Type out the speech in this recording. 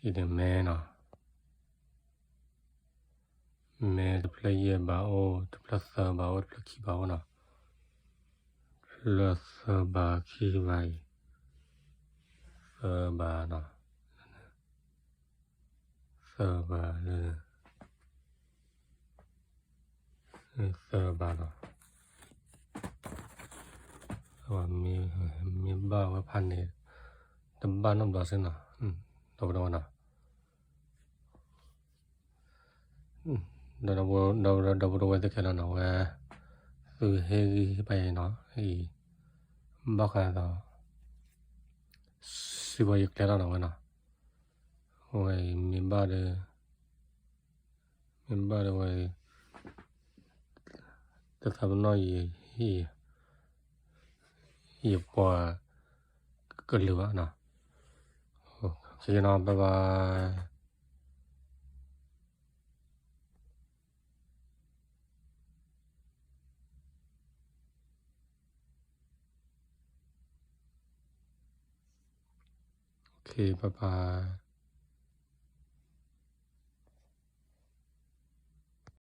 အံၤန့ၣ်မ့ၢ်နီၤ, မ့ၢ်တဖျၢၣ်ယဲၢ်ဘးအိၣ်, တဖျၢၣ်သၢဘးအိၣ်, တဖျၢၣ်ခံဘးအိၣ်နီၤ, တဖျၢၣ်သၢဘးခံဘးအံၤ, သၢဘးနီၤ, သၢဘးလၢ သၢဘးနီၤ, မ့ၢ်ဘၣ်ဝဲဖးန့ၣ် တဘၣ်နီတဘျီစ့ၢ်နီၤ, ဒီပုၢ်ဒီဝဲနီၤ, ဒီပုၢ်ဒီဝဲသ့ၣ်ခဲလၢာ်နီၤ, ဝဲ သုဟ့ၣ်ဂံၢ်ဟ့ၣ်ဘါယၤနီၤ, အံၤ ဘၣ်ဃးဒီး စံးဘၣ်ယကျဲလီၤနီၤဝဲနီၤ, ဝဲအံၤမ့ၢ်ဘၣ်ဒီး မ့ၢ်ဘၣ်ဒီးဝဲ တသးပနီၣ် ယပှၤကလုာ်ဘၣ်နီၤ, ခဲနီၤ, bye bye. Okay, bye bye.